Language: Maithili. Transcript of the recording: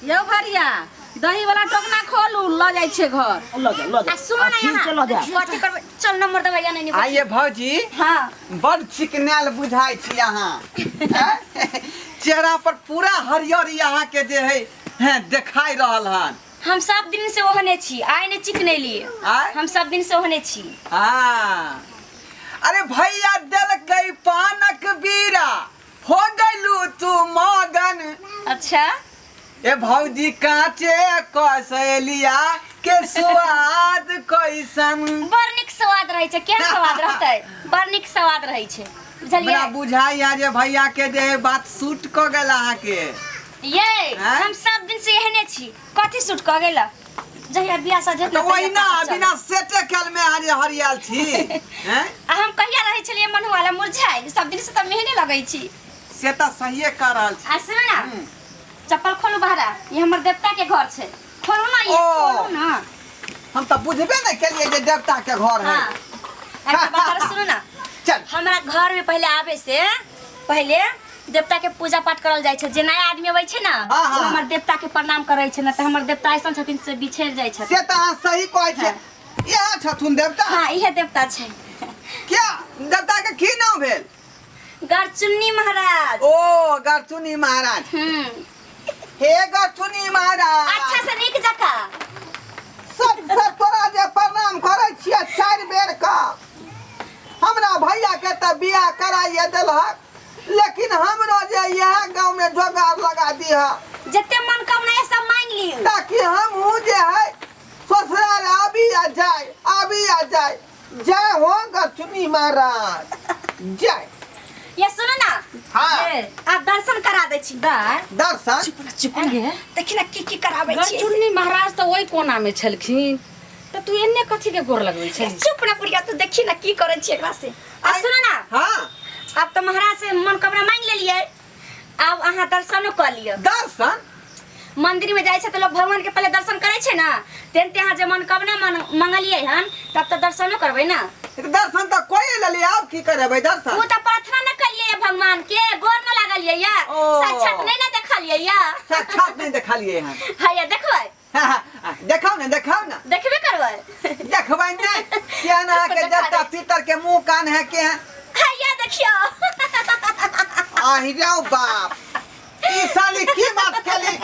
यौ भरिया दही वाला टोकना खोलू लऽ जाइ छियै घर लऽ जा लऽ जा आ सुनो ना ठीक छै लऽ जा यहाँ कथी करबै चल नंबर दबैया नहीं निकल आइए भौजी हाँ बड़ चिकनायल बुझाइ छी अहाँ हैं? चेहरा पर पूरा हरियरी अहाँके जे है हैं देखाइ रहल हन हम सब दिन से ओहने छी आइ ने चिकनेली आँय? हम सब दिन से ओहने छी हाँ अरे भैया देलकै पानक बीरा हो गलू तू मगन अच्छा ए भौजी काचे कसैलिया के स्वाद कैसन बड़ नीक स्वाद रहै छै केहन स्वाद रहतै बड़ नीक स्वाद रहै छै बुझलियै हमरा बुझाइया जे भैया के जे है बात सूट क गेल अहाँके ये आँय? हम सब दिन से एहने छी कथी सूट कऽ गेल जहिया बियाह सजत तऽ ओहिना बिना सेटे कयल में अहाँ जे हरियाल छी हैं आ हम कहिया रहै छलियै मनुआला मुरझाइल सब दिन से तऽ मेहने लगै छी से तऽ सहिए कह रहल छी आ सुनू ना चप्पल खोलू बहरा ये हमर देवता के घर छै खोलू ना ये ओ। खोलू ना हम तऽ बुझबे नहि केलियै जे देवता के घर है हाँ एकटा बात आरो सुनू ना चल हमरा घर में पहले आवे से पहले देवता के पूजा पाठ करल जाइ छै जे नया आदमी अबै छै ना हाँ, हाँ। ओ हमर देवता के प्रणाम करै छै ना तऽ हमर देवता ऐसन छथिन से बिछड़ जाइ छथिन से तऽ अहाँ सही कहै छियै इएह छथुन देवता हाँ इहे देवता छै क्या देवता के की नाम भेल गरचुन्नी महाराज ओ गरचुनी महाराज हम्म हे गरचुनी महाराज अच्छा से नीक जकाँ सब सब तोरा जे प्रणाम करै छियै चारि बेर का हमरा भैया के तऽ बियाह कराइए देलहक लेकिन हमरो जे इएह गाँव में जोगाड़ लगा दिह जते मनोकामना है सब मांग लियौ ताकि हमहूँ जे है ससुराल आबी आ जाए आबी आ जाए जय हो गरचुनी महाराज जय ये सुनो ना हाँ ए, आप दर्शन करा दै छी दाय दर्शन चुप गे देखी ना की की कराबै छी गरचुन्नी महाराज तऽ ओहि कोना मे छलखिन तऽ तू एन्ने कथी के गोर लगबै छै चुप ना पुरिया तू देखी ना की करै छी एकरा से आ सुनो ना हाँ आप तो महाराज से मनोकामना मांग लेलियै आब अहाँ दर्शनो कऽ लिअ दर्शन मंदिर में जाइ छै तऽ लोग भगवान के पहले दर्शन करै छै ना तेनते अहाँ जे मनोकामना मंगलियै हन तब तऽ दर्शनो करबै ना दर्शन तऽ कोई लेलियै आब की करेबै दर्शन ओ तऽ प्रार्थना न कलियै या भगवान के गोर न लागलियै या ओ। साक्षात नहीं ना देखलियै या साक्षात नहीं देखलियै हन हैया देखबै देखाउ ने देखाउ ने देखबे करबै देखबै नहि केहन अहाँके देखा देवता दै पितर के मुँह कान है केहन हैया देखियौ आहि रौ बाप ई साली की बात केली